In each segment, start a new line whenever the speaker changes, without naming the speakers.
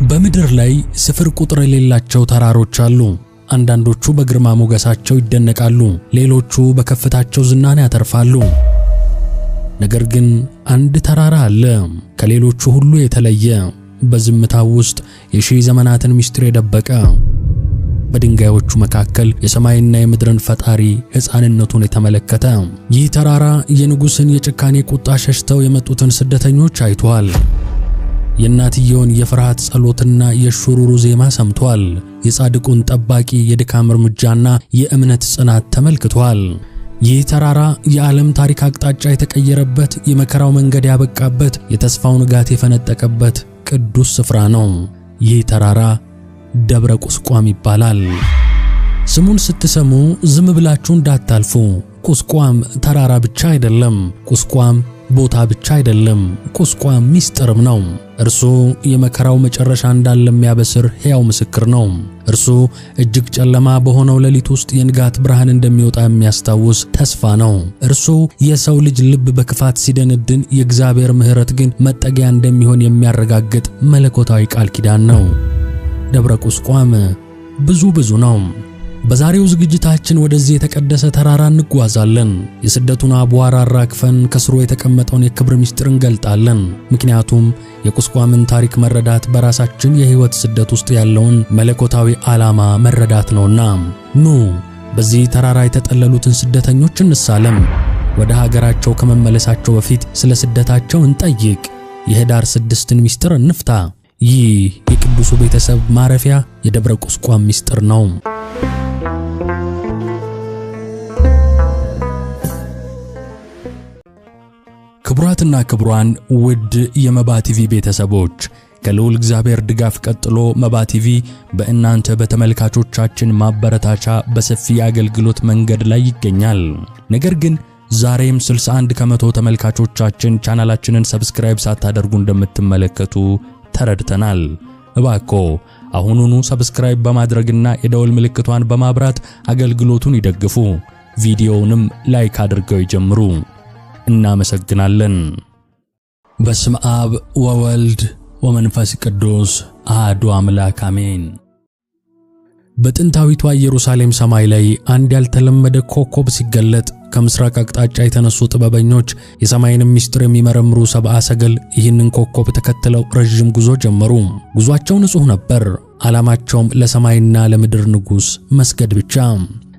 በምድር ላይ ስፍር ቁጥር የሌላቸው ተራሮች አሉ። አንዳንዶቹ በግርማ ሞገሳቸው ይደነቃሉ፣ ሌሎቹ በከፍታቸው ዝናን ያተርፋሉ። ነገር ግን አንድ ተራራ አለ፣ ከሌሎቹ ሁሉ የተለየ፣ በዝምታው ውስጥ የሺህ ዘመናትን ምስጢር የደበቀ፣ በድንጋዮቹ መካከል የሰማይና የምድርን ፈጣሪ ሕፃንነቱን የተመለከተ። ይህ ተራራ የንጉሥን የጭካኔ ቁጣ ሸሽተው የመጡትን ስደተኞች አይቷል። የእናትየውን የፍርሃት ጸሎትና የሹሩሩ ዜማ ሰምቷል። የጻድቁን ጠባቂ የድካም እርምጃና የእምነት ጽናት ተመልክቷል። ይህ ተራራ የዓለም ታሪክ አቅጣጫ የተቀየረበት፣ የመከራው መንገድ ያበቃበት፣ የተስፋው ንጋት የፈነጠቀበት ቅዱስ ስፍራ ነው። ይህ ተራራ ደብረ ቁስቋም ይባላል። ስሙን ስትሰሙ ዝም ብላችሁ እንዳታልፉ። ቁስቋም ተራራ ብቻ አይደለም። ቁስቋም ቦታ ብቻ አይደለም። ቁስቋም ምስጢርም ነው። እርሱ የመከራው መጨረሻ እንዳለ የሚያበስር ሕያው ምስክር ነው። እርሱ እጅግ ጨለማ በሆነው ሌሊት ውስጥ የንጋት ብርሃን እንደሚወጣ የሚያስታውስ ተስፋ ነው። እርሱ የሰው ልጅ ልብ በክፋት ሲደነድን፣ የእግዚአብሔር ምሕረት ግን መጠጊያ እንደሚሆን የሚያረጋግጥ መለኮታዊ ቃል ኪዳን ነው። ደብረ ቁስቋም ብዙ ብዙ ነው። በዛሬው ዝግጅታችን ወደዚህ የተቀደሰ ተራራ እንጓዛለን። የስደቱን አቧራ አራግፈን ከስሩ የተቀመጠውን የክብር ምስጢር እንገልጣለን። ምክንያቱም የቁስቋምን ታሪክ መረዳት በራሳችን የሕይወት ስደት ውስጥ ያለውን መለኮታዊ ዓላማ መረዳት ነውና፣ ኑ በዚህ ተራራ የተጠለሉትን ስደተኞች እንሳለም። ወደ ሀገራቸው ከመመለሳቸው በፊት ስለ ስደታቸው እንጠይቅ። የኅዳር 6ን ምስጢር እንፍታ። ይህ የቅዱሱ ቤተሰብ ማረፊያ የደብረ ቁስቋም ምስጢር ነው። ክቡራትና ክቡራን ውድ የመባ ቲቪ ቤተሰቦች፣ ከልዑል እግዚአብሔር ድጋፍ ቀጥሎ መባ ቲቪ በእናንተ በተመልካቾቻችን ማበረታቻ በሰፊ የአገልግሎት መንገድ ላይ ይገኛል። ነገር ግን ዛሬም 61% ተመልካቾቻችን ቻናላችንን subscribe ሳታደርጉ እንደምትመለከቱ ተረድተናል። እባክዎ አሁኑኑ subscribe በማድረግና የደወል ምልክቷን በማብራት አገልግሎቱን ይደግፉ። ቪዲዮውንም like አድርገው ይጀምሩ። እናመሰግናለን። በስመ አብ ወወልድ ወመንፈስ ቅዱስ አሐዱ አምላክ አሜን። በጥንታዊቷ ኢየሩሳሌም ሰማይ ላይ አንድ ያልተለመደ ኮከብ ሲገለጥ ከምስራቅ አቅጣጫ የተነሱ ጥበበኞች፣ የሰማይንም ምስጢር የሚመረምሩ ሰብአ ሰገል ይህንን ኮከብ ተከትለው ረዥም ጉዞ ጀመሩ። ጉዟቸው ንጹሕ ነበር። ዓላማቸውም ለሰማይና ለምድር ንጉሥ መስገድ ብቻ።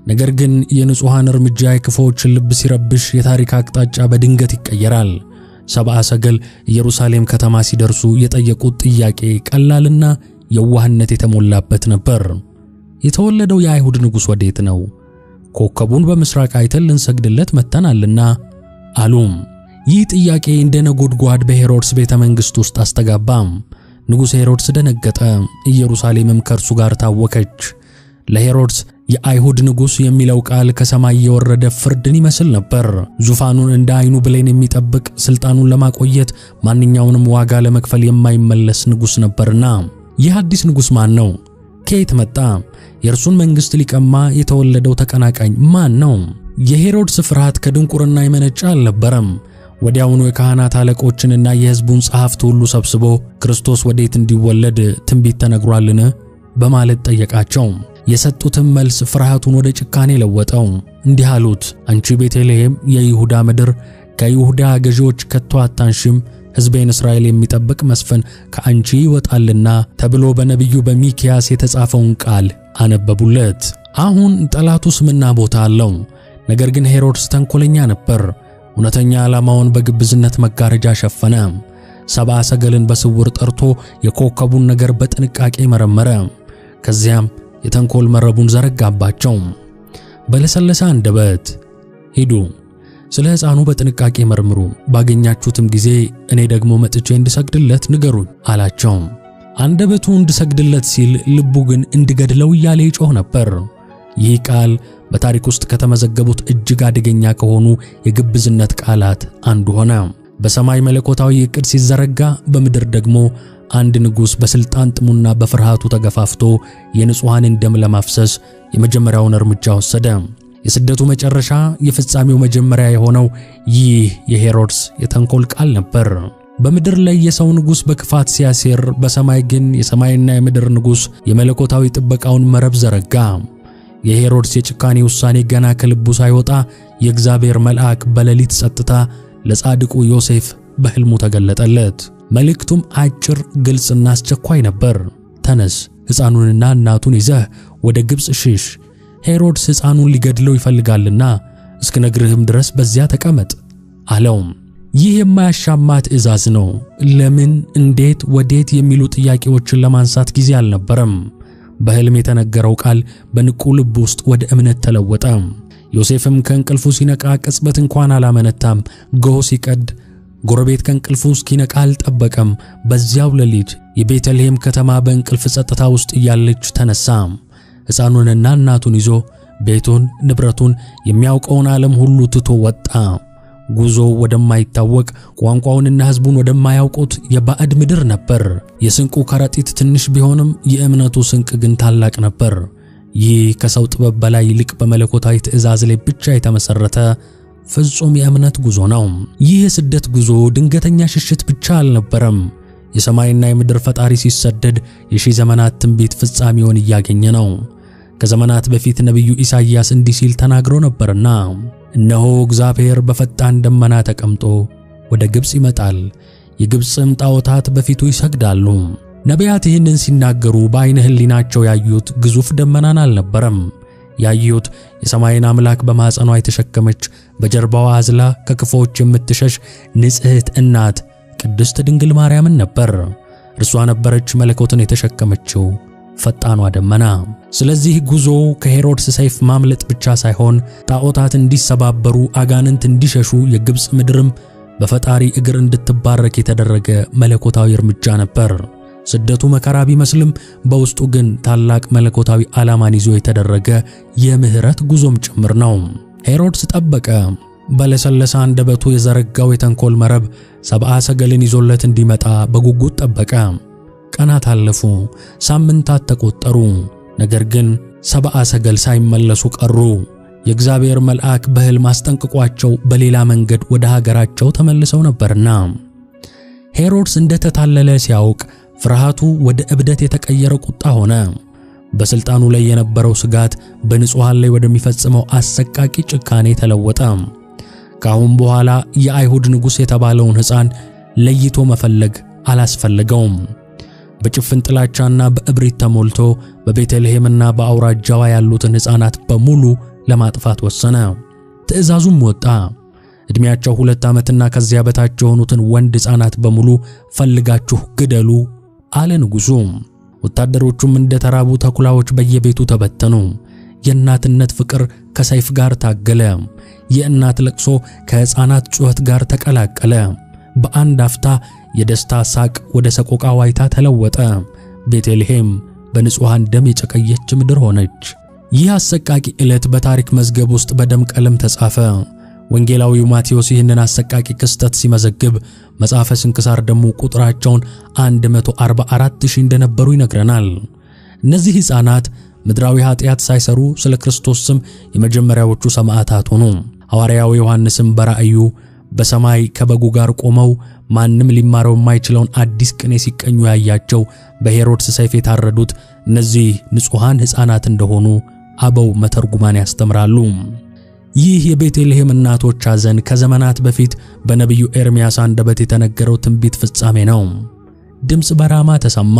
ነገር ግን የንጹሐን እርምጃ የክፉዎችን ልብ ሲረብሽ የታሪክ አቅጣጫ በድንገት ይቀየራል። ሰብአ ሰገል ኢየሩሳሌም ከተማ ሲደርሱ የጠየቁት ጥያቄ ቀላልና የዋህነት የተሞላበት ነበር። የተወለደው የአይሁድ ንጉሥ ወዴት ነው? ኮከቡን በምስራቅ አይተን ልንሰግድለት መጥተናልና አሉም። ይህ ጥያቄ እንደ ነጎድጓድ በሄሮድስ ቤተ መንግሥት ውስጥ አስተጋባም። ንጉሥ ሄሮድስ ደነገጠ፣ ኢየሩሳሌምም ከእርሱ ጋር ታወከች። ለሄሮድስ የአይሁድ ንጉሥ የሚለው ቃል ከሰማይ የወረደ ፍርድን ይመስል ነበር። ዙፋኑን እንደ አይኑ ብሌን የሚጠብቅ፣ ስልጣኑን ለማቆየት ማንኛውንም ዋጋ ለመክፈል የማይመለስ ንጉሥ ነበርና። ይህ አዲስ ንጉሥ ማን ነው? ከየት መጣ? የእርሱን መንግሥት ሊቀማ የተወለደው ተቀናቃኝ ማን ነው? የሄሮድስ ፍርሃት ከድንቁርና የመነጨ አልነበረም። ወዲያውኑ የካህናት አለቆችንና የሕዝቡን ጸሐፍት ሁሉ ሰብስቦ ክርስቶስ ወዴት እንዲወለድ ትንቢት ተነግሯልን? በማለት ጠየቃቸው። የሰጡትም መልስ ፍርሃቱን ወደ ጭካኔ ለወጠው። እንዲህ አሉት፣ አንቺ ቤተልሔም የይሁዳ ምድር ከይሁዳ ገዢዎች ከቶ አታንሽም፣ ሕዝቤን እስራኤል የሚጠብቅ መስፍን ከአንቺ ይወጣልና ተብሎ በነቢዩ በሚክያስ የተጻፈውን ቃል አነበቡለት። አሁን ጠላቱ ስምና ቦታ አለው። ነገር ግን ሄሮድስ ተንኮለኛ ነበር። እውነተኛ ዓላማውን በግብዝነት መጋረጃ ሸፈነ። ሰብአ ሰገልን በስውር ጠርቶ የኮከቡን ነገር በጥንቃቄ መረመረ። ከዚያም የተንኮል መረቡን ዘረጋባቸው። በለሰለሰ አንደበት ሂዱ፣ ስለ ሕፃኑ በጥንቃቄ መርምሩ፣ ባገኛችሁትም ጊዜ እኔ ደግሞ መጥቼ እንድሰግድለት ንገሩኝ አላቸው። አንደበቱ እንድሰግድለት ሲል ልቡ ግን እንድገድለው እያለ ይጮህ ነበር። ይህ ቃል በታሪክ ውስጥ ከተመዘገቡት እጅግ አደገኛ ከሆኑ የግብዝነት ቃላት አንዱ ሆነ። በሰማይ መለኮታዊ ዕቅድ ሲዘረጋ፣ በምድር ደግሞ አንድ ንጉሥ በስልጣን ጥሙና በፍርሃቱ ተገፋፍቶ የንጹሐንን ደም ለማፍሰስ የመጀመሪያውን እርምጃ ወሰደ። የስደቱ መጨረሻ የፍጻሜው መጀመሪያ የሆነው ይህ የሄሮድስ የተንኮል ቃል ነበር። በምድር ላይ የሰው ንጉሥ በክፋት ሲያሴር፣ በሰማይ ግን የሰማይና የምድር ንጉሥ የመለኮታዊ ጥበቃውን መረብ ዘረጋ። የሄሮድስ የጭካኔ ውሳኔ ገና ከልቡ ሳይወጣ የእግዚአብሔር መልአክ በሌሊት ጸጥታ ለጻድቁ ዮሴፍ በሕልሙ ተገለጠለት። መልእክቱም አጭር፣ ግልጽና አስቸኳይ ነበር። ተነስ፣ ሕፃኑንና እናቱን ይዘህ ወደ ግብፅ ሽሽ፣ ሄሮድስ ሕፃኑን ሊገድለው ይፈልጋልና እስክነግርህም ድረስ በዚያ ተቀመጥ አለው። ይህ የማያሻማ ትእዛዝ ነው። ለምን፣ እንዴት፣ ወዴት የሚሉ ጥያቄዎችን ለማንሳት ጊዜ አልነበረም። በሕልም የተነገረው ቃል በንቁ ልብ ውስጥ ወደ እምነት ተለወጠ። ዮሴፍም ከእንቅልፉ ሲነቃ ቅጽበት እንኳን አላመነታም። ጎህ ሲቀድ ጎረቤት ከእንቅልፉ እስኪነቃ አልጠበቀም። በዚያው ሌሊት የቤተልሔም ከተማ በእንቅልፍ ጸጥታ ውስጥ እያለች ተነሳ። ሕፃኑንና እናቱን ይዞ ቤቱን፣ ንብረቱን፣ የሚያውቀውን ዓለም ሁሉ ትቶ ወጣ። ጉዞው ወደማይታወቅ ቋንቋውንና ሕዝቡን ወደማያውቁት የባዕድ ምድር ነበር። የስንቁ ከረጢት ትንሽ ቢሆንም የእምነቱ ስንቅ ግን ታላቅ ነበር። ይህ ከሰው ጥበብ በላይ ይልቅ በመለኮታዊ ትእዛዝ ላይ ብቻ የተመሰረተ ፍጹም የእምነት ጉዞ ነው። ይህ የስደት ጉዞ ድንገተኛ ሽሽት ብቻ አልነበረም። የሰማይና የምድር ፈጣሪ ሲሰደድ የሺህ ዘመናት ትንቢት ፍጻሜውን እያገኘ ነው። ከዘመናት በፊት ነቢዩ ኢሳይያስ እንዲህ ሲል ተናግሮ ነበርና፣ እነሆ እግዚአብሔር በፈጣን ደመና ተቀምጦ ወደ ግብፅ ይመጣል፣ የግብፅም ጣዖታት በፊቱ ይሰግዳሉ። ነቢያት ይህንን ሲናገሩ በዓይነ ሕሊናቸው ያዩት ግዙፍ ደመናን አልነበረም። ያዩት የሰማይን አምላክ በማኅፀኗ የተሸከመች፣ በጀርባዋ አዝላ ከክፉዎች የምትሸሽ ንጽሕት እናት ቅድስት ድንግል ማርያምን ነበር። እርሷ ነበረች መለኮትን የተሸከመችው ፈጣኗ ደመና። ስለዚህ ጉዞ ከሄሮድስ ሰይፍ ማምለጥ ብቻ ሳይሆን ጣዖታት እንዲሰባበሩ፣ አጋንንት እንዲሸሹ፣ የግብፅ ምድርም በፈጣሪ እግር እንድትባረክ የተደረገ መለኮታዊ እርምጃ ነበር። ስደቱ መከራ ቢመስልም በውስጡ ግን ታላቅ መለኮታዊ ዓላማን ይዞ የተደረገ የምህረት ጉዞም ጭምር ነው። ሄሮድስ ጠበቀ። በለሰለሰ አንደበቱ የዘረጋው የተንኮል መረብ ሰብአ ሰገልን ይዞለት እንዲመጣ በጉጉት ጠበቀ። ቀናት አለፉ፣ ሳምንታት ተቆጠሩ። ነገር ግን ሰብአ ሰገል ሳይመለሱ ቀሩ። የእግዚአብሔር መልአክ በሕልም አስጠንቅቋቸው በሌላ መንገድ ወደ ሀገራቸው ተመልሰው ነበርና። ሄሮድስ እንደተታለለ ሲያውቅ ፍርሃቱ ወደ እብደት የተቀየረ ቁጣ ሆነ። በስልጣኑ ላይ የነበረው ስጋት በንጹሐን ላይ ወደሚፈጽመው አሰቃቂ ጭካኔ ተለወጠ። ከአሁን በኋላ የአይሁድ ንጉሥ የተባለውን ሕፃን ለይቶ መፈለግ አላስፈለገውም። በጭፍን ጥላቻና በእብሪት ተሞልቶ በቤተልሔምና በአውራጃዋ ያሉትን ሕፃናት በሙሉ ለማጥፋት ወሰነ። ትእዛዙም ወጣ። ዕድሜያቸው 2 ዓመትና ከዚያ በታች የሆኑትን ወንድ ሕፃናት በሙሉ ፈልጋችሁ ግደሉ አለ ንጉሡ። ወታደሮቹም እንደ ተራቡ ተኩላዎች በየቤቱ ተበተኑ። የእናትነት ፍቅር ከሰይፍ ጋር ታገለ። የእናት ለቅሶ ከሕፃናት ጩኸት ጋር ተቀላቀለ። በአንድ አፍታ የደስታ ሳቅ ወደ ሰቆቃ ዋይታ ተለወጠ። ቤተልሔም በንጹሐን ደም የጨቀየች ምድር ሆነች። ይህ አሰቃቂ ዕለት በታሪክ መዝገብ ውስጥ በደም ቀለም ተጻፈ። ወንጌላዊው ማቴዎስ ይህንን አሰቃቂ ክስተት ሲመዘግብ፣ መጽሐፈ ስንክሳር ደግሞ ቁጥራቸውን 144,000 እንደነበሩ ይነግረናል። እነዚህ ሕፃናት ምድራዊ ኃጢአት ሳይሰሩ ስለ ክርስቶስ ስም የመጀመሪያዎቹ ሰማዕታት ሆኑ። ሐዋርያው ዮሐንስም በራእዩ በሰማይ ከበጉ ጋር ቆመው ማንም ሊማረው የማይችለውን አዲስ ቅኔ ሲቀኙ ያያቸው በሄሮድስ ሰይፍ የታረዱት እነዚህ ንጹሐን ሕፃናት እንደሆኑ አበው መተርጉማን ያስተምራሉ። ይህ የቤተልሔም እናቶች ሐዘን ከዘመናት በፊት በነቢዩ ኤርምያስ አንደበት የተነገረው ትንቢት ፍጻሜ ነው። ድምፅ በራማ ተሰማ፣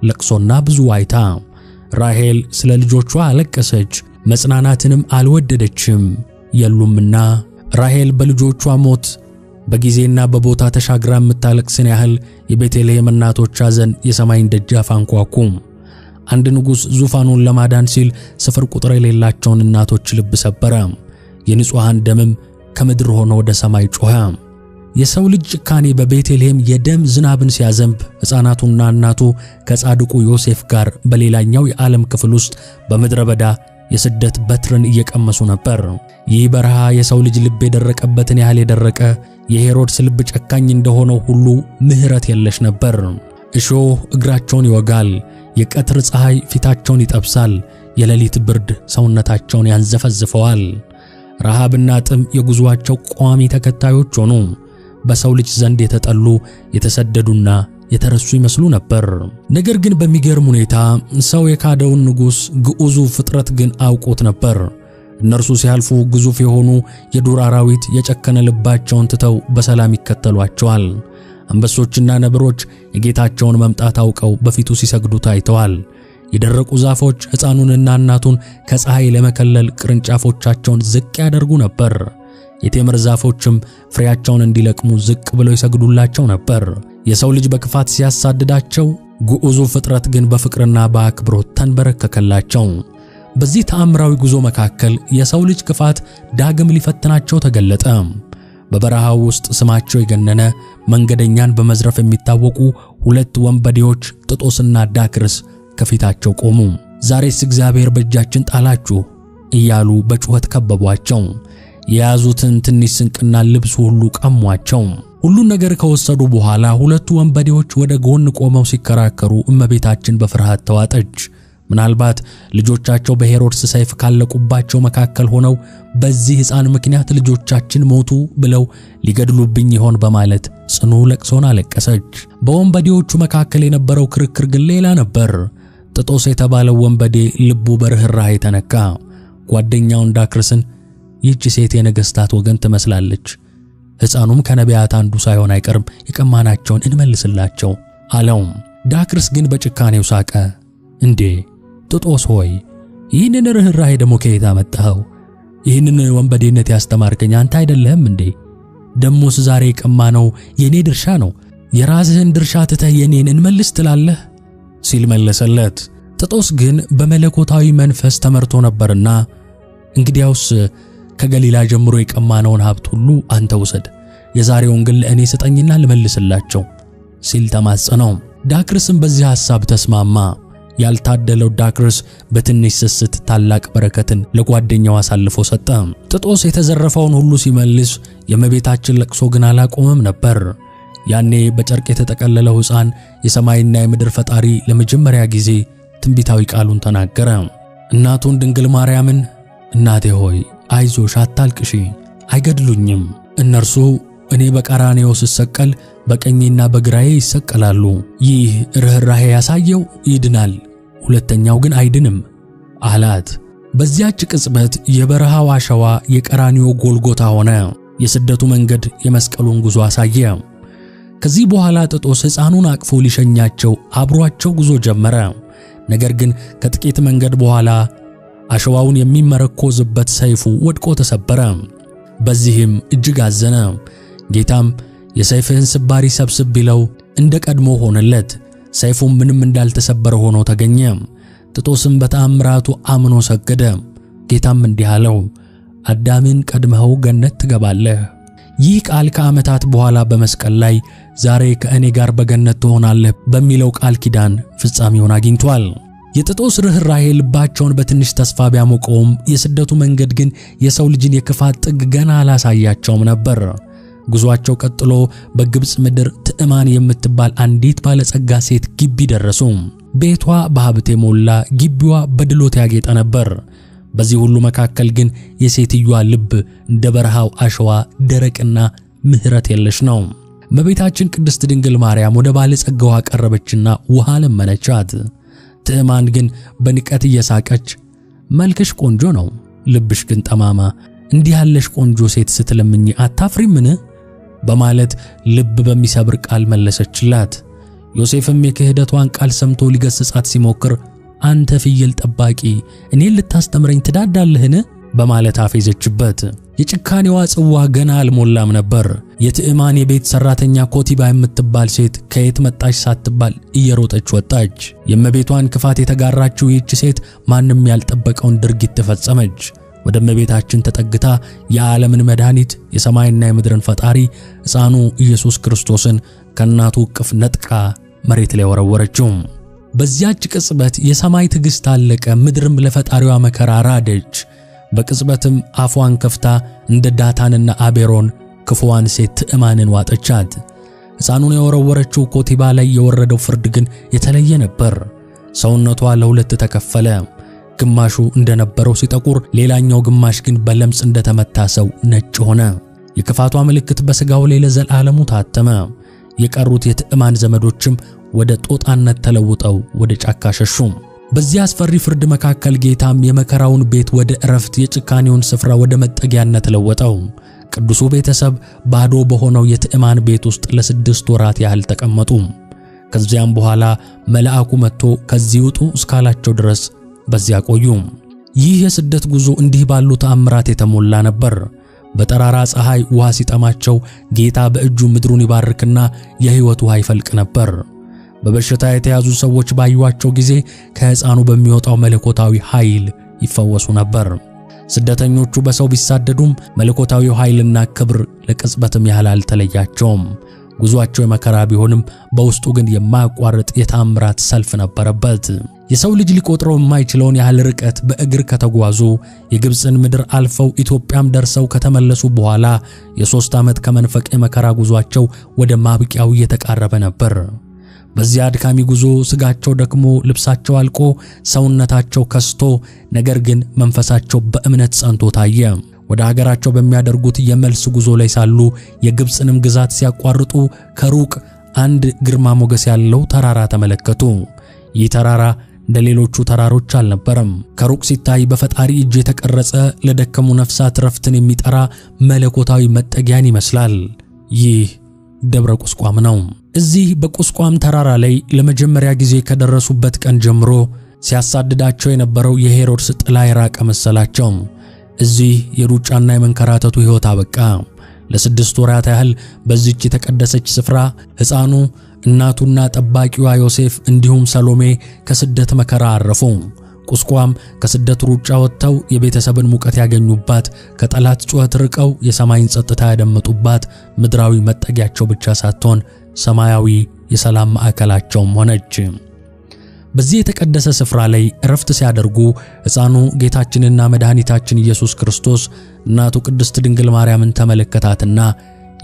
ለቅሶና ብዙ ዋይታ። ራሔል ስለ ልጆቿ አለቀሰች፣ መጽናናትንም አልወደደችም የሉምና። ራሔል በልጆቿ ሞት በጊዜና በቦታ ተሻግራ የምታለቅስን ያህል የቤተልሔም እናቶች ሐዘን የሰማይን ደጃፍ አንኳኩ። አንድ ንጉሥ ዙፋኑን ለማዳን ሲል ስፍር ቁጥር የሌላቸውን እናቶች ልብ ሰበረ። የንጹሐን ደምም ከምድር ሆኖ ወደ ሰማይ ጮኸ። የሰው ልጅ ጭካኔ በቤተልሔም የደም ዝናብን ሲያዘንብ ሕፃናቱና እናቱ ከጻድቁ ዮሴፍ ጋር በሌላኛው የዓለም ክፍል ውስጥ በምድረ በዳ የስደት በትርን እየቀመሱ ነበር። ይህ በረሃ የሰው ልጅ ልብ የደረቀበትን ያህል የደረቀ፣ የሄሮድስ ልብ ጨካኝ እንደሆነው ሁሉ ምሕረት የለሽ ነበር። እሾህ እግራቸውን ይወጋል፣ የቀትር ፀሐይ ፊታቸውን ይጠብሳል፣ የሌሊት ብርድ ሰውነታቸውን ያንዘፈዝፈዋል። ረሃብና ጥም የጉዞአቸው ቋሚ ተከታዮች ሆኑ። በሰው ልጅ ዘንድ የተጠሉ፣ የተሰደዱና የተረሱ ይመስሉ ነበር። ነገር ግን በሚገርም ሁኔታ ሰው የካደውን ንጉሥ ግዑዙ ፍጥረት ግን አውቆት ነበር። እነርሱ ሲያልፉ ግዙፍ የሆኑ የዱር አራዊት የጨከነ ልባቸውን ትተው በሰላም ይከተሏቸዋል። አንበሶችና ነብሮች የጌታቸውን መምጣት አውቀው በፊቱ ሲሰግዱ ታይተዋል። የደረቁ ዛፎች ሕፃኑንና እናቱን ከፀሐይ ለመከለል ቅርንጫፎቻቸውን ዝቅ ያደርጉ ነበር። የቴምር ዛፎችም ፍሬያቸውን እንዲለቅሙ ዝቅ ብለው ይሰግዱላቸው ነበር። የሰው ልጅ በክፋት ሲያሳድዳቸው፣ ግዑዙ ፍጥረት ግን በፍቅርና በአክብሮት ተንበረከከላቸው። በዚህ ተአምራዊ ጉዞ መካከል የሰው ልጅ ክፋት ዳግም ሊፈትናቸው ተገለጠ። በበረሃው ውስጥ ስማቸው የገነነ መንገደኛን በመዝረፍ የሚታወቁ ሁለት ወንበዴዎች ጥጦስና ዳክርስ ከፊታቸው ቆሙ። ዛሬስ እግዚአብሔር በእጃችን ጣላችሁ እያሉ በጩኸት ከበቧቸው። የያዙትን ትንሽ ስንቅና ልብስ ሁሉ ቀሟቸው። ሁሉን ነገር ከወሰዱ በኋላ ሁለቱ ወንበዴዎች ወደ ጎን ቆመው ሲከራከሩ እመቤታችን በፍርሃት ተዋጠች። ምናልባት ልጆቻቸው በሄሮድስ ሰይፍ ካለቁባቸው መካከል ሆነው በዚህ ሕፃን ምክንያት ልጆቻችን ሞቱ ብለው ሊገድሉብኝ ይሆን በማለት ጽኑ ለቅሶን አለቀሰች። በወንበዴዎቹ መካከል የነበረው ክርክር ግን ሌላ ነበር። ጥጦስ የተባለው ወንበዴ ልቡ በርኅራኄ ተነካ። ጓደኛውን ዳክርስን ይህች ሴት የነገሥታት ወገን ትመስላለች፣ ሕፃኑም ከነቢያት አንዱ ሳይሆን አይቀርም፣ የቀማናቸውን እንመልስላቸው አለው። ዳክርስ ግን በጭካኔው ሳቀ። እንዴ ጥጦስ ሆይ፣ ይህንን ርኅራኄ ደግሞ ከየት አመጣኸው? ይህንን ወንበዴነት ያስተማርከኝ አንተ አይደለህም እንዴ? ደሞስ ዛሬ የቀማነው የኔ ድርሻ ነው። የራስህን ድርሻ ትተህ የኔን እንመልስ ትላለህ? ሲል መለሰለት። ጥጦስ ግን በመለኮታዊ መንፈስ ተመርቶ ነበርና እንግዲያውስ ከገሊላ ጀምሮ የቀማነውን ሀብት ሁሉ አንተ ውሰድ፣ የዛሬውን ግን ለእኔ ስጠኝና ልመልስላቸው ሲል ተማጸነው። ዳክርስም በዚህ ሐሳብ ተስማማ። ያልታደለው ዳክርስ በትንሽ ስስት ታላቅ በረከትን ለጓደኛው አሳልፎ ሰጠ። ጥጦስ የተዘረፈውን ሁሉ ሲመልስ የእመቤታችን ለቅሶ ግን አላቆመም ነበር። ያኔ በጨርቅ የተጠቀለለው ሕፃን የሰማይና የምድር ፈጣሪ ለመጀመሪያ ጊዜ ትንቢታዊ ቃሉን ተናገረ። እናቱን ድንግል ማርያምን እናቴ ሆይ አይዞሽ፣ አታልቅሺ፣ አይገድሉኝም። እነርሱ እኔ በቀራንዮ ስሰቀል በቀኜና በግራዬ ይሰቀላሉ። ይህ ርኅራኄ ያሳየው ይድናል፣ ሁለተኛው ግን አይድንም አላት። በዚያች ቅጽበት የበረሃው አሸዋ የቀራንዮ ጎልጎታ ሆነ። የስደቱ መንገድ የመስቀሉን ጉዞ አሳየ። ከዚህ በኋላ ጥጦስ ሕፃኑን አቅፎ ሊሸኛቸው አብሯቸው ጉዞ ጀመረ። ነገር ግን ከጥቂት መንገድ በኋላ አሸዋውን የሚመረኮዝበት ሰይፉ ወድቆ ተሰበረ። በዚህም እጅግ አዘነ። ጌታም የሰይፍህን ስባሪ ሰብስብ ቢለው እንደ ቀድሞ ሆነለት። ሰይፉም ምንም እንዳልተሰበረ ሆኖ ተገኘ። ጥጦስም በተአምራቱ አምኖ ሰገደ። ጌታም እንዲህ አለው፣ አዳምን ቀድመኸው ገነት ትገባለህ። ይህ ቃል ከዓመታት በኋላ በመስቀል ላይ ዛሬ ከእኔ ጋር በገነት ትሆናለህ በሚለው ቃል ኪዳን ፍጻሜውን አግኝቷል። የጥጦስ ርኅራኄ ልባቸውን በትንሽ ተስፋ ቢያሞቀውም የስደቱ መንገድ ግን የሰው ልጅን የክፋት ጥግ ገና አላሳያቸውም ነበር። ጉዟቸው ቀጥሎ በግብፅ ምድር ትዕማን የምትባል አንዲት ባለጸጋ ሴት ግቢ ደረሱ። ቤቷ በሀብት የሞላ፣ ግቢዋ በድሎት ያጌጠ ነበር። በዚህ ሁሉ መካከል ግን የሴትዮዋ ልብ እንደ በረሃው አሸዋ ደረቅና ምሕረት የለሽ ነው። እመቤታችን ቅድስት ድንግል ማርያም ወደ ባለጸጋዋ ቀረበችና ውሃ ለመነቻት። ትዕማን ግን በንቀት እየሳቀች መልክሽ ቆንጆ ነው፣ ልብሽ ግን ጠማማ፣ እንዲህ ያለሽ ቆንጆ ሴት ስትለምኝ አታፍሪምን? በማለት ልብ በሚሰብር ቃል መለሰችላት። ዮሴፍም የክህደቷን ቃል ሰምቶ ሊገስጻት ሲሞክር አንተ ፍየል ጠባቂ እኔን ልታስተምረኝ ትዳዳለህን? በማለት አፌዘችበት። የጭካኔዋ ጽዋ ገና አልሞላም ነበር። የትዕማን የቤት ሰራተኛ ኮቲባ የምትባል ሴት ከየት መጣች ሳትባል እየሮጠች ወጣች። የእመቤቷን ክፋት የተጋራችው ይህች ሴት ማንም ያልጠበቀውን ድርጊት ተፈጸመች። ወደ እመቤታችን ተጠግታ የዓለምን መድኃኒት የሰማይና የምድርን ፈጣሪ ሕፃኑ ኢየሱስ ክርስቶስን ከእናቱ እቅፍ ነጥቃ መሬት ላይ ወረወረችው። በዚያች ቅጽበት የሰማይ ትዕግሥት አለቀ፣ ምድርም ለፈጣሪዋ መከራ ራደች። በቅጽበትም አፏን ከፍታ እንደ ዳታንና አቤሮን ክፉዋን ሴት ትዕማንን ዋጠቻት። ሕፃኑን የወረወረችው ኮቲባ ላይ የወረደው ፍርድ ግን የተለየ ነበር። ሰውነቷ ለሁለት ተከፈለ። ግማሹ እንደነበረው ሲጠቁር፣ ሌላኛው ግማሽ ግን በለምጽ እንደተመታ ሰው ነጭ ሆነ። የክፋቷ ምልክት በሥጋው ላይ ለዘላለሙ ታተመ። የቀሩት የትዕማን ዘመዶችም ወደ ጦጣነት ተለውጠው ወደ ጫካ ሸሹ። በዚህ አስፈሪ ፍርድ መካከል ጌታም የመከራውን ቤት ወደ ዕረፍት፣ የጭካኔውን ስፍራ ወደ መጠጊያነት ለወጠው። ቅዱሱ ቤተሰብ ባዶ በሆነው የትዕማን ቤት ውስጥ ለ6 ወራት ያህል ተቀመጡ። ከዚያም በኋላ መልአኩ መጥቶ ከዚህ ውጡ እስካላቸው ድረስ በዚያ ቆዩ። ይህ የስደት ጉዞ እንዲህ ባሉ ተአምራት የተሞላ ነበር። በጠራራ ፀሐይ ውሃ ሲጠማቸው ጌታ በእጁ ምድሩን ይባርክና የሕይወት ውሃ ይፈልቅ ነበር። በበሽታ የተያዙ ሰዎች ባዩአቸው ጊዜ ከሕፃኑ በሚወጣው መለኮታዊ ኃይል ይፈወሱ ነበር። ስደተኞቹ በሰው ቢሳደዱም መለኮታዊ ኃይልና ክብር ለቅጽበትም ያህል አልተለያቸውም። ጉዟቸው የመከራ ቢሆንም በውስጡ ግን የማያቋርጥ የተአምራት ሰልፍ ነበረበት። የሰው ልጅ ሊቆጥረው የማይችለውን ያህል ርቀት በእግር ከተጓዙ የግብፅን ምድር አልፈው ኢትዮጵያም ደርሰው ከተመለሱ በኋላ የ3 ዓመት ከመንፈቅ የመከራ ጉዟቸው ወደ ማብቂያው እየተቃረበ ነበር። በዚያ አድካሚ ጉዞ ስጋቸው ደክሞ፣ ልብሳቸው አልቆ፣ ሰውነታቸው ከስቶ፣ ነገር ግን መንፈሳቸው በእምነት ጸንቶ ታየ። ወደ ሀገራቸው በሚያደርጉት የመልስ ጉዞ ላይ ሳሉ የግብፅንም ግዛት ሲያቋርጡ ከሩቅ አንድ ግርማ ሞገስ ያለው ተራራ ተመለከቱ። ይህ ተራራ እንደ ሌሎቹ ተራሮች አልነበረም። ከሩቅ ሲታይ በፈጣሪ እጅ የተቀረጸ ለደከሙ ነፍሳት ረፍትን የሚጠራ መለኮታዊ መጠጊያን ይመስላል። ይህ ደብረ ቁስቋም ነው። እዚህ በቁስቋም ተራራ ላይ ለመጀመሪያ ጊዜ ከደረሱበት ቀን ጀምሮ ሲያሳድዳቸው የነበረው የሄሮድስ ጥላ የራቀ መሰላቸው። እዚህ የሩጫና የመንከራተቱ ሕይወት አበቃ። ለ6 ወራት ያህል በዚህች የተቀደሰች ስፍራ ሕፃኑ፣ እናቱና ጠባቂዋ ዮሴፍ እንዲሁም ሰሎሜ ከስደት መከራ አረፉ። ቁስቋም ከስደት ሩጫ ወጥተው የቤተሰብን ሙቀት ያገኙባት፣ ከጠላት ጩኸት ርቀው የሰማይን ጸጥታ ያደመጡባት ምድራዊ መጠጊያቸው ብቻ ሳትሆን ሰማያዊ የሰላም ማዕከላቸውም ሆነች። በዚህ የተቀደሰ ስፍራ ላይ እረፍት ሲያደርጉ ሕፃኑ ጌታችንና መድኃኒታችን ኢየሱስ ክርስቶስ እናቱ ቅድስት ድንግል ማርያምን ተመለከታትና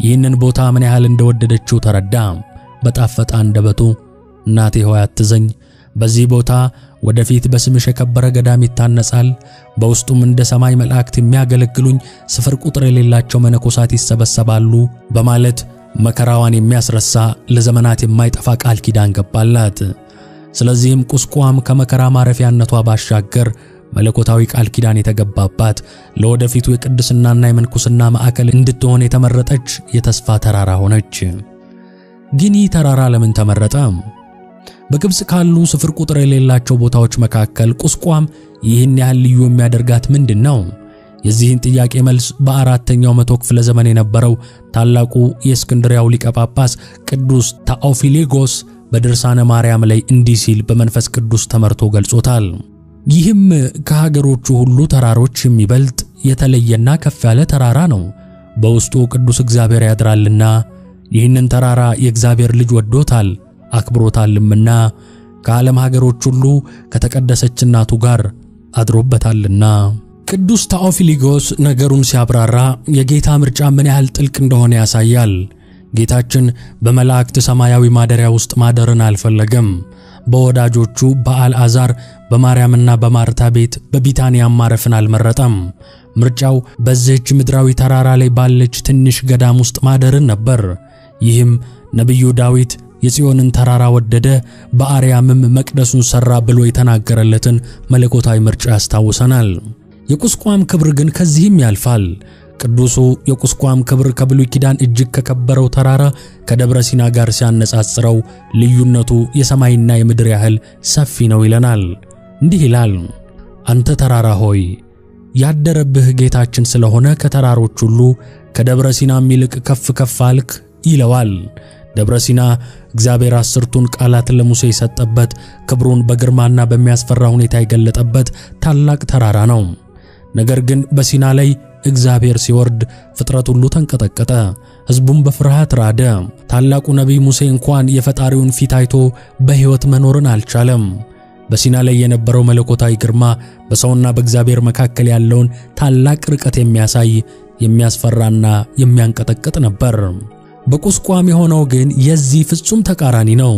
ይህንን ቦታ ምን ያህል እንደወደደችው ተረዳ። በጣፈጠ አንደበቱ እናቴ ሆይ አትዘኝ፣ በዚህ ቦታ ወደፊት በስምሽ የከበረ ገዳም ይታነጻል፣ በውስጡም እንደ ሰማይ መላእክት የሚያገለግሉኝ ስፍር ቁጥር የሌላቸው መነኮሳት ይሰበሰባሉ በማለት መከራዋን የሚያስረሳ ለዘመናት የማይጠፋ ቃል ኪዳን ገባላት። ስለዚህም ቁስቋም ከመከራ ማረፊያነቷ ባሻገር መለኮታዊ ቃል ኪዳን የተገባባት ለወደፊቱ የቅድስናና የምንኩስና ማዕከል እንድትሆን የተመረጠች የተስፋ ተራራ ሆነች። ግን ይህ ተራራ ለምን ተመረጠ? በግብጽ ካሉ ስፍር ቁጥር የሌላቸው ቦታዎች መካከል ቁስቋም ይህን ያህል ልዩ የሚያደርጋት ምንድን ነው? የዚህን ጥያቄ መልስ በ4ኛው መቶ ክፍለ ዘመን የነበረው ታላቁ የእስክንድርያው ሊቀ ጳጳስ ቅዱስ ታኦፊሌጎስ በድርሳነ ማርያም ላይ እንዲህ ሲል በመንፈስ ቅዱስ ተመርቶ ገልጾታል። ይህም ከሀገሮቹ ሁሉ ተራሮች የሚበልጥ የተለየና ከፍ ያለ ተራራ ነው። በውስጡ ቅዱስ እግዚአብሔር ያድራልና ይህንን ተራራ የእግዚአብሔር ልጅ ወዶታል አክብሮታልምና ከዓለም ሀገሮች ሁሉ ከተቀደሰች እናቱ ጋር አድሮበታልና። ቅዱስ ታኦፊሊጎስ ነገሩን ሲያብራራ የጌታ ምርጫ ምን ያህል ጥልቅ እንደሆነ ያሳያል። ጌታችን በመላእክት ሰማያዊ ማደሪያ ውስጥ ማደርን አልፈለገም። በወዳጆቹ በአልዓዛር በማርያምና በማርታ ቤት በቢታንያም ማረፍን አልመረጠም። ምርጫው በዚህች ምድራዊ ተራራ ላይ ባለች ትንሽ ገዳም ውስጥ ማደርን ነበር። ይህም ነቢዩ ዳዊት የጽዮንን ተራራ ወደደ፣ በአርያምም መቅደሱን ሰራ ብሎ የተናገረለትን መለኮታዊ ምርጫ ያስታውሰናል። የቁስቋም ክብር ግን ከዚህም ያልፋል። ቅዱሱ የቁስቋም ክብር ከብሉይ ኪዳን እጅግ ከከበረው ተራራ ከደብረ ሲና ጋር ሲያነጻጽረው ልዩነቱ የሰማይና የምድር ያህል ሰፊ ነው ይለናል። እንዲህ ይላል፦ አንተ ተራራ ሆይ ያደረብህ ጌታችን ስለሆነ ከተራሮች ሁሉ ከደብረ ሲናም ይልቅ ከፍ ከፍ አልክ ይለዋል። ደብረ ሲና እግዚአብሔር 10ቱን ቃላት ለሙሴ የሰጠበት፣ ክብሩን በግርማና በሚያስፈራ ሁኔታ የገለጠበት ታላቅ ተራራ ነው። ነገር ግን በሲና ላይ እግዚአብሔር ሲወርድ ፍጥረት ሁሉ ተንቀጠቀጠ፣ ሕዝቡም በፍርሃት ራደ። ታላቁ ነቢይ ሙሴ እንኳን የፈጣሪውን ፊት አይቶ በሕይወት መኖርን አልቻለም። በሲና ላይ የነበረው መለኮታዊ ግርማ በሰውና በእግዚአብሔር መካከል ያለውን ታላቅ ርቀት የሚያሳይ የሚያስፈራና የሚያንቀጠቅጥ ነበር። በቁስቋም የሆነው ግን የዚህ ፍጹም ተቃራኒ ነው።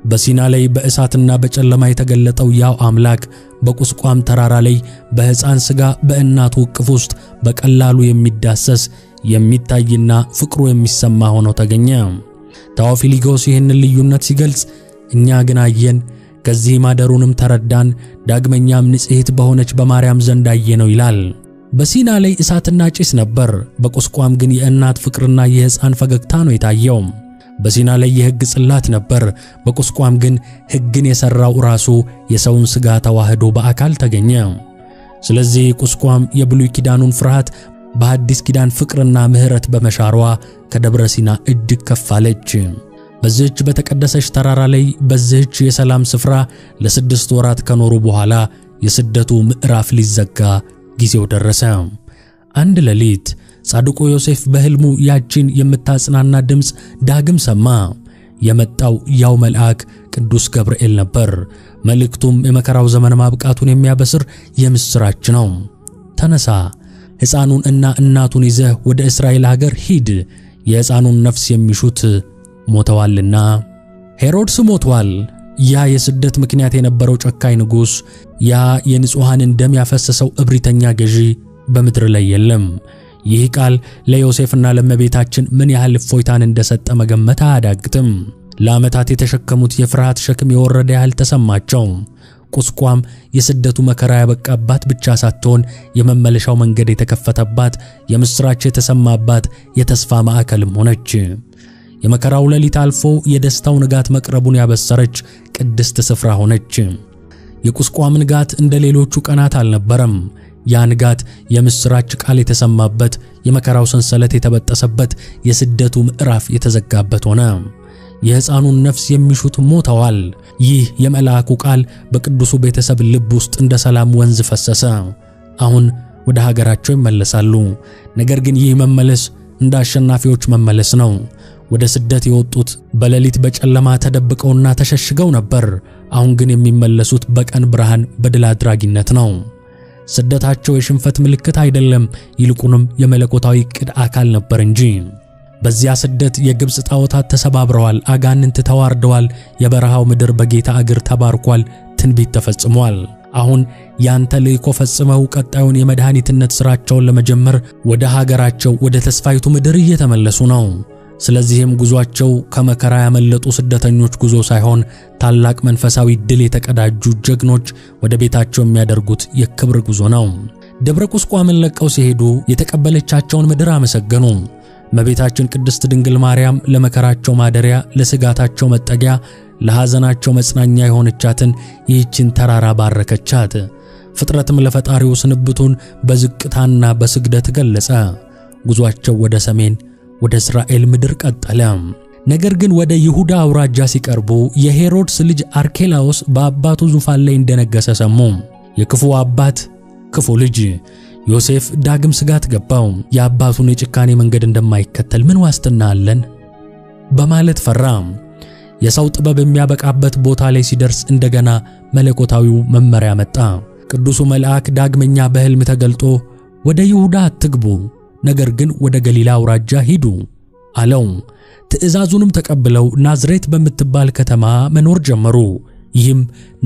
በሲና ላይ በእሳትና በጨለማ የተገለጠው ያው አምላክ በቁስቋም ተራራ ላይ በሕፃን ሥጋ በእናቱ እቅፍ ውስጥ በቀላሉ የሚዳሰስ የሚታይና ፍቅሩ የሚሰማ ሆኖ ተገኘ። ታዎፊሊጎስ ይህንን ልዩነት ሲገልጽ እኛ ግን አየን፣ ከዚህ ማደሩንም ተረዳን፣ ዳግመኛም ንጽሕት በሆነች በማርያም ዘንድ አየነው ይላል። በሲና ላይ እሳትና ጭስ ነበር፣ በቁስቋም ግን የእናት ፍቅርና የሕፃን ፈገግታ ነው የታየው። በሲና ላይ የሕግ ጽላት ነበር፣ በቁስቋም ግን ሕግን የሠራው ራሱ የሰውን ሥጋ ተዋህዶ በአካል ተገኘ። ስለዚህ ቁስቋም የብሉይ ኪዳኑን ፍርሃት በሐዲስ ኪዳን ፍቅርና ምሕረት በመሻሯ ከደብረ ሲና እጅግ ከፍ አለች። በዚህች በተቀደሰች ተራራ ላይ በዚህች የሰላም ስፍራ ለ6 ወራት ከኖሩ በኋላ የስደቱ ምዕራፍ ሊዘጋ ጊዜው ደረሰ። አንድ ሌሊት ጻድቁ ዮሴፍ በሕልሙ ያቺን የምታጽናና ድምፅ ዳግም ሰማ። የመጣው ያው መልአክ ቅዱስ ገብርኤል ነበር። መልእክቱም የመከራው ዘመን ማብቃቱን የሚያበስር የምስራች ነው። ተነሳ፣ ሕፃኑን እና እናቱን ይዘህ ወደ እስራኤል ሀገር ሂድ፣ የሕፃኑን ነፍስ የሚሹት ሞተዋልና። ሄሮድስ ሞቷል። ያ የስደት ምክንያት የነበረው ጨካኝ ንጉሥ፣ ያ የንጹሐንን ደም ያፈሰሰው እብሪተኛ ገዢ በምድር ላይ የለም። ይህ ቃል ለዮሴፍና ለእመቤታችን ምን ያህል እፎይታን እንደሰጠ መገመት አያዳግትም። ለዓመታት የተሸከሙት የፍርሃት ሸክም የወረደ ያህል ተሰማቸው። ቁስቋም የስደቱ መከራ ያበቃባት ብቻ ሳትሆን የመመለሻው መንገድ የተከፈተባት፣ የምስራች የተሰማባት የተስፋ ማዕከልም ሆነች። የመከራው ሌሊት አልፎ የደስታው ንጋት መቅረቡን ያበሰረች ቅድስት ስፍራ ሆነች። የቁስቋም ንጋት እንደ ሌሎቹ ቀናት አልነበረም። ያ ንጋት የምስራች ቃል የተሰማበት፣ የመከራው ሰንሰለት የተበጠሰበት፣ የስደቱ ምዕራፍ የተዘጋበት ሆነ። የሕፃኑን ነፍስ የሚሹት ሞተዋል። ይህ የመልአኩ ቃል በቅዱሱ ቤተሰብ ልብ ውስጥ እንደ ሰላም ወንዝ ፈሰሰ። አሁን ወደ ሀገራቸው ይመለሳሉ። ነገር ግን ይህ መመለስ እንደ አሸናፊዎች መመለስ ነው። ወደ ስደት የወጡት በሌሊት በጨለማ ተደብቀውና ተሸሽገው ነበር። አሁን ግን የሚመለሱት በቀን ብርሃን በድል አድራጊነት ነው። ስደታቸው የሽንፈት ምልክት አይደለም፣ ይልቁንም የመለኮታዊ ዕቅድ አካል ነበር እንጂ። በዚያ ስደት የግብፅ ጣዖታት ተሰባብረዋል፣ አጋንንት ተዋርደዋል፣ የበረሃው ምድር በጌታ እግር ተባርኳል፣ ትንቢት ተፈጽሟል። አሁን ያን ተልእኮ ፈጽመው ቀጣዩን የመድኃኒትነት ሥራቸውን ለመጀመር ወደ ሀገራቸው ወደ ተስፋይቱ ምድር እየተመለሱ ነው። ስለዚህም ጉዟቸው ከመከራ ያመለጡ ስደተኞች ጉዞ ሳይሆን ታላቅ መንፈሳዊ ድል የተቀዳጁ ጀግኖች ወደ ቤታቸው የሚያደርጉት የክብር ጉዞ ነው። ደብረ ቁስቋምን ለቀው ሲሄዱ የተቀበለቻቸውን ምድር አመሰገኑ። እመቤታችን ቅድስት ድንግል ማርያም ለመከራቸው ማደሪያ፣ ለስጋታቸው መጠጊያ፣ ለሐዘናቸው መጽናኛ የሆነቻትን ይህችን ተራራ ባረከቻት። ፍጥረትም ለፈጣሪው ስንብቱን በዝቅታና በስግደት ገለጸ። ጉዟቸው ወደ ሰሜን ወደ እስራኤል ምድር ቀጠለ። ነገር ግን ወደ ይሁዳ አውራጃ ሲቀርቡ የሄሮድስ ልጅ አርኬላዎስ በአባቱ ዙፋን ላይ እንደነገሰ ሰሙ። የክፉ አባት ክፉ ልጅ ዮሴፍ ዳግም ስጋት ገባው። የአባቱን የጭካኔ መንገድ እንደማይከተል ምን ዋስትና አለን በማለት ፈራ። የሰው ጥበብ የሚያበቃበት ቦታ ላይ ሲደርስ እንደገና መለኮታዊው መመሪያ መጣ። ቅዱሱ መልአክ ዳግመኛ በሕልም ተገልጦ ወደ ይሁዳ አትግቡ፣ ነገር ግን ወደ ገሊላ አውራጃ ሂዱ አለው። ትእዛዙንም ተቀብለው ናዝሬት በምትባል ከተማ መኖር ጀመሩ። ይህም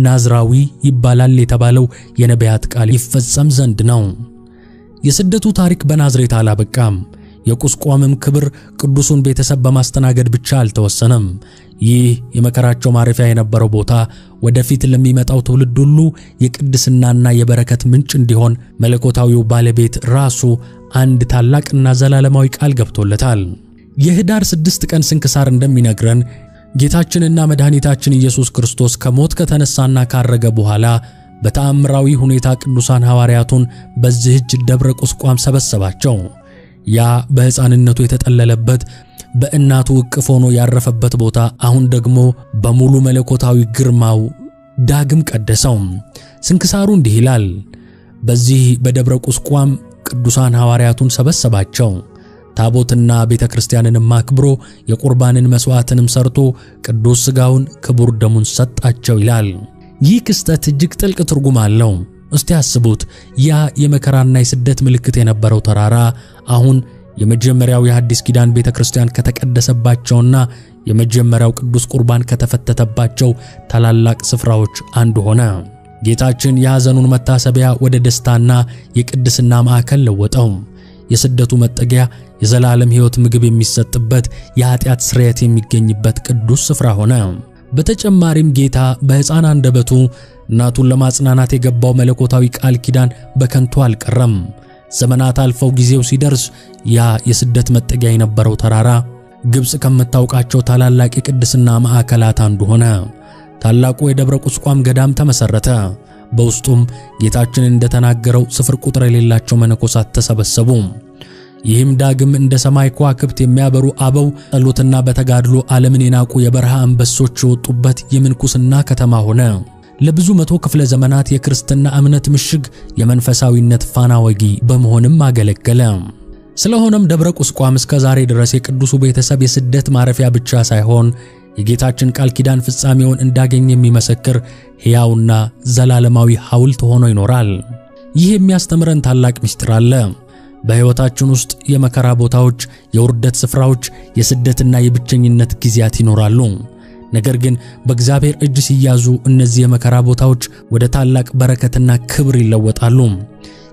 ናዝራዊ ይባላል የተባለው የነቢያት ቃል ይፈጸም ዘንድ ነው። የስደቱ ታሪክ በናዝሬት አላበቃም። የቁስቋምም ክብር ቅዱሱን ቤተሰብ በማስተናገድ ብቻ አልተወሰነም። ይህ የመከራቸው ማረፊያ የነበረው ቦታ ወደፊት ለሚመጣው ትውልድ ሁሉ የቅድስናና የበረከት ምንጭ እንዲሆን መለኮታዊው ባለቤት ራሱ አንድ ታላቅና ዘላለማዊ ቃል ገብቶለታል። የኅዳር 6 ቀን ስንክሳር እንደሚነግረን ጌታችንና መድኃኒታችን ኢየሱስ ክርስቶስ ከሞት ከተነሳና ካረገ በኋላ በተአምራዊ ሁኔታ ቅዱሳን ሐዋርያቱን በዚህች ደብረ ቁስቋም ሰበሰባቸው። ያ በሕፃንነቱ የተጠለለበት በእናቱ እቅፍ ሆኖ ያረፈበት ቦታ አሁን ደግሞ በሙሉ መለኮታዊ ግርማው ዳግም ቀደሰው። ስንክሳሩ እንዲህ ይላል። በዚህ በደብረ ቁስቋም ቅዱሳን ሐዋርያቱን ሰበሰባቸው። ታቦትና ቤተክርስቲያንንም አክብሮ የቁርባንን መስዋዕትንም ሰርቶ ቅዱስ ሥጋውን ክቡር ደሙን ሰጣቸው ይላል። ይህ ክስተት እጅግ ጥልቅ ትርጉም አለው። እስቲ አስቡት፣ ያ የመከራና የስደት ምልክት የነበረው ተራራ አሁን የመጀመሪያው የሐዲስ ኪዳን ቤተክርስቲያን ከተቀደሰባቸውና የመጀመሪያው ቅዱስ ቁርባን ከተፈተተባቸው ታላላቅ ስፍራዎች አንዱ ሆነ። ጌታችን የሐዘኑን መታሰቢያ ወደ ደስታና የቅድስና ማዕከል ለወጠው። የስደቱ መጠጊያ የዘላለም ሕይወት ምግብ የሚሰጥበት፣ የኃጢአት ስርየት የሚገኝበት ቅዱስ ስፍራ ሆነ። በተጨማሪም ጌታ በሕፃን አንደበቱ እናቱን ለማጽናናት የገባው መለኮታዊ ቃል ኪዳን በከንቱ አልቀረም። ዘመናት አልፈው ጊዜው ሲደርስ ያ የስደት መጠጊያ የነበረው ተራራ ግብጽ ከምታውቃቸው ታላላቅ የቅድስና ማዕከላት አንዱ ሆነ። ታላቁ የደብረ ቁስቋም ገዳም ተመሰረተ። በውስጡም ጌታችን እንደተናገረው ስፍር ቁጥር የሌላቸው መነኮሳት ተሰበሰቡ። ይህም ዳግም እንደ ሰማይ ከዋክብት የሚያበሩ አበው ጸሎትና በተጋድሎ ዓለምን የናቁ የበረሃ አንበሶች የወጡበት የምንኩስና ከተማ ሆነ። ለብዙ መቶ ክፍለ ዘመናት የክርስትና እምነት ምሽግ፣ የመንፈሳዊነት ፋና ወጊ በመሆንም አገለገለ። ስለሆነም ደብረ ቁስቋም እስከ ዛሬ ድረስ የቅዱሱ ቤተሰብ የስደት ማረፊያ ብቻ ሳይሆን የጌታችን ቃል ኪዳን ፍጻሜውን እንዳገኘ የሚመሰክር ሕያውና ዘላለማዊ ሐውልት ሆኖ ይኖራል። ይህ የሚያስተምረን ታላቅ ምስጢር አለ። በሕይወታችን ውስጥ የመከራ ቦታዎች፣ የውርደት ስፍራዎች፣ የስደትና የብቸኝነት ጊዜያት ይኖራሉ። ነገር ግን በእግዚአብሔር እጅ ሲያዙ እነዚህ የመከራ ቦታዎች ወደ ታላቅ በረከትና ክብር ይለወጣሉ።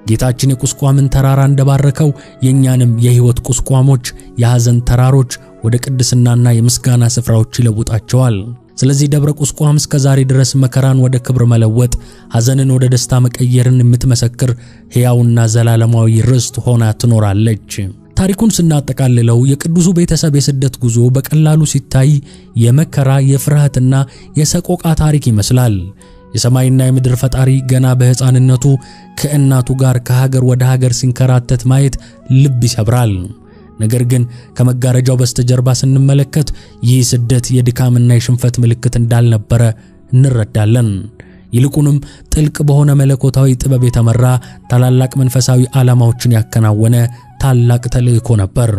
ጌታችን የቁስቋምን ተራራ እንደባረከው የኛንም የሕይወት ቁስቋሞች፣ የሐዘን ተራሮች ወደ ቅድስናና የምስጋና ስፍራዎች ይለውጣቸዋል። ስለዚህ ደብረ ቁስቋም እስከ ዛሬ ድረስ መከራን ወደ ክብር መለወጥ፣ ሐዘንን ወደ ደስታ መቀየርን የምትመሰክር ሕያውና ዘላለማዊ ርስት ሆና ትኖራለች። ታሪኩን ስናጠቃልለው የቅዱሱ ቤተሰብ የስደት ጉዞ በቀላሉ ሲታይ የመከራ፣ የፍርሃትና የሰቆቃ ታሪክ ይመስላል። የሰማይና የምድር ፈጣሪ ገና በሕፃንነቱ ከእናቱ ጋር ከሀገር ወደ ሀገር ሲንከራተት ማየት ልብ ይሰብራል። ነገር ግን ከመጋረጃው በስተጀርባ ስንመለከት ይህ ስደት የድካምና የሽንፈት ምልክት እንዳልነበረ እንረዳለን። ይልቁንም ጥልቅ በሆነ መለኮታዊ ጥበብ የተመራ፣ ታላላቅ መንፈሳዊ ዓላማዎችን ያከናወነ ታላቅ ተልእኮ ነበር።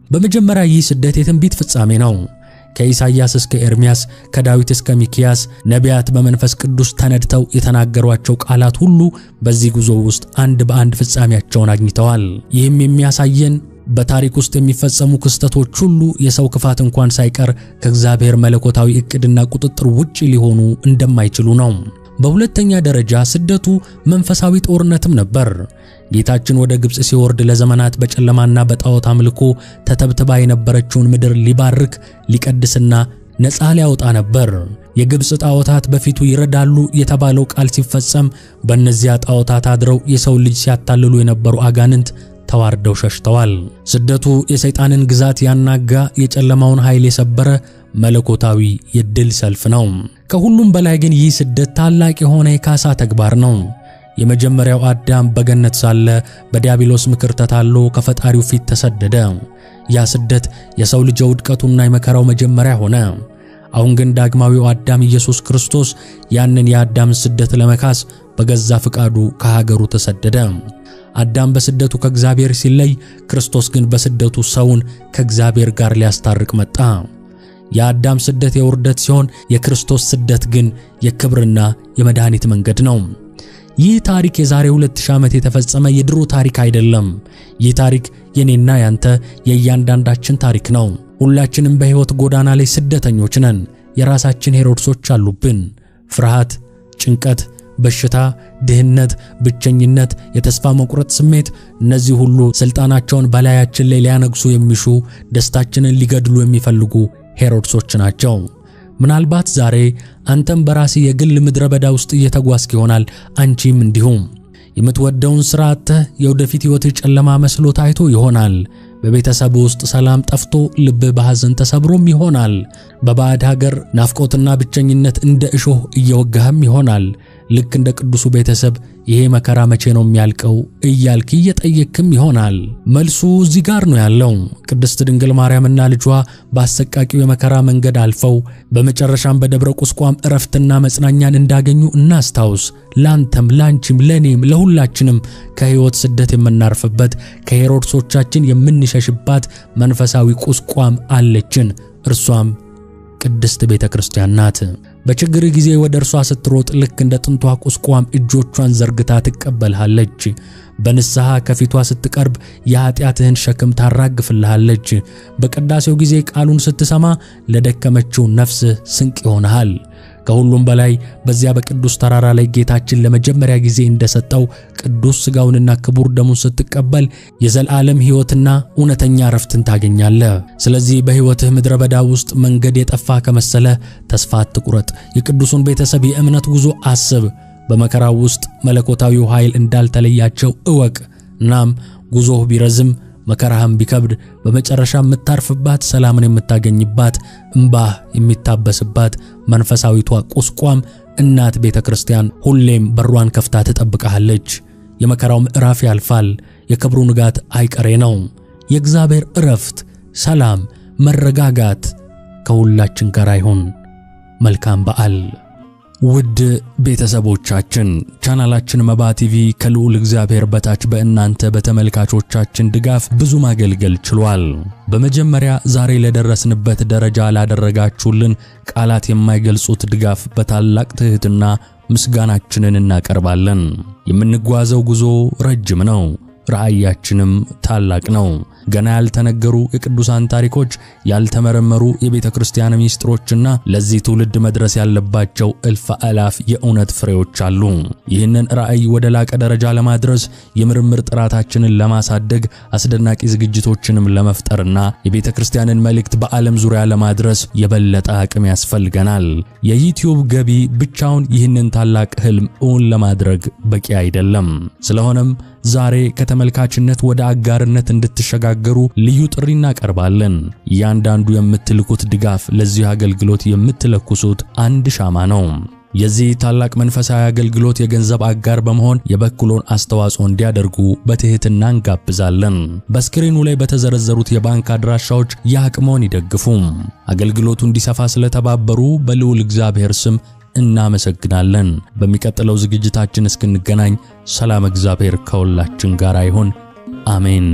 በመጀመሪያ ይህ ስደት የትንቢት ፍጻሜ ነው። ከኢሳይያስ እስከ ኤርሚያስ፣ ከዳዊት እስከ ሚክያስ ነቢያት በመንፈስ ቅዱስ ተነድተው የተናገሯቸው ቃላት ሁሉ በዚህ ጉዞ ውስጥ አንድ በአንድ ፍጻሜያቸውን አግኝተዋል። ይህም የሚያሳየን በታሪክ ውስጥ የሚፈጸሙ ክስተቶች ሁሉ የሰው ክፋት እንኳን ሳይቀር ከእግዚአብሔር መለኮታዊ ዕቅድና ቁጥጥር ውጪ ሊሆኑ እንደማይችሉ ነው። በሁለተኛ ደረጃ ስደቱ መንፈሳዊ ጦርነትም ነበር። ጌታችን ወደ ግብጽ ሲወርድ ለዘመናት በጨለማና በጣዖት አምልኮ ተተብትባ የነበረችውን ምድር ሊባርክ፣ ሊቀድስና ነፃ ሊያወጣ ነበር። የግብጽ ጣዖታት በፊቱ ይረዳሉ የተባለው ቃል ሲፈጸም በእነዚያ ጣዖታት አድረው የሰው ልጅ ሲያታልሉ የነበሩ አጋንንት ተዋርደው ሸሽተዋል። ስደቱ የሰይጣንን ግዛት ያናጋ፣ የጨለማውን ኃይል የሰበረ መለኮታዊ የድል ሰልፍ ነው። ከሁሉም በላይ ግን ይህ ስደት ታላቅ የሆነ የካሳ ተግባር ነው። የመጀመሪያው አዳም በገነት ሳለ በዲያብሎስ ምክር ተታሎ ከፈጣሪው ፊት ተሰደደ። ያ ስደት የሰው ልጅ የውድቀቱና የመከራው መጀመሪያ ሆነ። አሁን ግን ዳግማዊው አዳም ኢየሱስ ክርስቶስ ያንን የአዳምን ስደት ለመካስ በገዛ ፍቃዱ ከሀገሩ ተሰደደ። አዳም በስደቱ ከእግዚአብሔር ሲለይ፣ ክርስቶስ ግን በስደቱ ሰውን ከእግዚአብሔር ጋር ሊያስታርቅ መጣ። የአዳም ስደት የውርደት ሲሆን፣ የክርስቶስ ስደት ግን የክብርና የመድኃኒት መንገድ ነው። ይህ ታሪክ የዛሬ 2000 ዓመት የተፈጸመ የድሮ ታሪክ አይደለም። ይህ ታሪክ የኔና ያንተ የእያንዳንዳችን ታሪክ ነው። ሁላችንም በሕይወት ጎዳና ላይ ስደተኞች ነን። የራሳችን ሄሮድሶች አሉብን። ፍርሃት፣ ጭንቀት፣ በሽታ፣ ድህነት፣ ብቸኝነት፣ የተስፋ መቁረጥ ስሜት፣ እነዚህ ሁሉ ስልጣናቸውን በላያችን ላይ ሊያነግሱ የሚሹ፣ ደስታችንን ሊገድሉ የሚፈልጉ ሄሮድሶች ናቸው። ምናልባት ዛሬ አንተም በራስህ የግል ምድረ በዳ ውስጥ እየተጓዝክ ይሆናል። አንቺም እንዲሁም። የምትወደውን ሥራ አጥተህ የወደፊት ሕይወትህ ጨለማ መስሎ ታይቶ ይሆናል። በቤተሰብ ውስጥ ሰላም ጠፍቶ ልብህ በሐዘን ተሰብሮም ይሆናል። በባዕድ ሀገር ናፍቆትና ብቸኝነት እንደ እሾህ እየወጋህም ይሆናል። ልክ እንደ ቅዱሱ ቤተሰብ ይሄ መከራ መቼ ነው የሚያልቀው እያልክ እየጠየክም ይሆናል። መልሱ እዚህ ጋር ነው ያለው። ቅድስት ድንግል ማርያምና ልጇ በአሰቃቂው የመከራ መንገድ አልፈው በመጨረሻም በደብረ ቁስቋም እረፍትና መጽናኛን እንዳገኙ እናስታውስ። ላንተም፣ ላንቺም፣ ለኔም፣ ለሁላችንም ከሕይወት ስደት የምናርፍበት፣ ከሄሮድሶቻችን የምንሸሽባት መንፈሳዊ ቁስቋም አለችን። እርሷም ቅድስት ቤተ ክርስቲያን ናት። በችግር ጊዜ ወደ እርሷ ስትሮጥ ልክ እንደ ጥንቷ ቁስቋም እጆቿን ዘርግታ ትቀበልሃለች። በንስሐ ከፊቷ ስትቀርብ የኃጢአትህን ሸክም ታራግፍልሃለች። በቅዳሴው ጊዜ ቃሉን ስትሰማ ለደከመችው ነፍስህ ስንቅ ይሆንሃል። ከሁሉም በላይ በዚያ በቅዱስ ተራራ ላይ ጌታችን ለመጀመሪያ ጊዜ እንደሰጠው ቅዱስ ሥጋውንና ክቡር ደሙን ስትቀበል የዘላለም ሕይወትና እውነተኛ እረፍትን ታገኛለህ። ስለዚህ በሕይወትህ ምድረ በዳ ውስጥ መንገድ የጠፋ ከመሰለ ተስፋ አትቁረጥ። የቅዱሱን ቤተሰብ የእምነት ጉዞ አስብ። በመከራው ውስጥ መለኮታዊው ኃይል እንዳልተለያቸው እወቅ። እናም ጉዞህ ቢረዝም መከራህም ቢከብድ በመጨረሻ የምታርፍባት፣ ሰላምን የምታገኝባት፣ እምባህ የሚታበስባት መንፈሳዊቷ ቁስቋም እናት ቤተ ክርስቲያን ሁሌም በሯን ከፍታ ትጠብቅሃለች። የመከራው ምዕራፍ ያልፋል፣ የክብሩ ንጋት አይቀሬ ነው። የእግዚአብሔር እረፍት፣ ሰላም፣ መረጋጋት ከሁላችን ጋር ይሁን። መልካም በዓል። ውድ ቤተሰቦቻችን፣ ቻናላችን መባ ቲቪ ከልዑል እግዚአብሔር በታች በእናንተ በተመልካቾቻችን ድጋፍ ብዙ ማገልገል ችሏል። በመጀመሪያ ዛሬ ለደረስንበት ደረጃ ላደረጋችሁልን ቃላት የማይገልጹት ድጋፍ በታላቅ ትህትና ምስጋናችንን እናቀርባለን። የምንጓዘው ጉዞ ረጅም ነው። ራእያችንም ታላቅ ነው። ገና ያልተነገሩ የቅዱሳን ታሪኮች፣ ያልተመረመሩ የቤተ ክርስቲያን ሚስጥሮችና ለዚህ ትውልድ መድረስ ያለባቸው እልፍ አላፍ የእውነት ፍሬዎች አሉ። ይህንን ራእይ ወደ ላቀ ደረጃ ለማድረስ፣ የምርምር ጥራታችንን ለማሳደግ፣ አስደናቂ ዝግጅቶችንም ለመፍጠርና የቤተ ክርስቲያንን መልእክት በዓለም ዙሪያ ለማድረስ የበለጠ አቅም ያስፈልገናል። የዩቲዩብ ገቢ ብቻውን ይህንን ታላቅ ህልም እውን ለማድረግ በቂ አይደለም። ስለሆነም ዛሬ ከተመልካችነት ወደ አጋርነት እንድትሸጋገሩ ልዩ ጥሪ እናቀርባለን። እያንዳንዱ የምትልኩት ድጋፍ ለዚህ አገልግሎት የምትለኩሱት አንድ ሻማ ነው። የዚህ ታላቅ መንፈሳዊ አገልግሎት የገንዘብ አጋር በመሆን የበኩሎን አስተዋጽኦ እንዲያደርጉ በትህትና እንጋብዛለን። በስክሪኑ ላይ በተዘረዘሩት የባንክ አድራሻዎች የአቅሞን ይደግፉ። አገልግሎቱ እንዲሰፋ ስለተባበሩ በልዑል እግዚአብሔር ስም እናመሰግናለን። በሚቀጥለው ዝግጅታችን እስክንገናኝ ሰላም እግዚአብሔር ከሁላችን ጋር ይሁን። አሜን።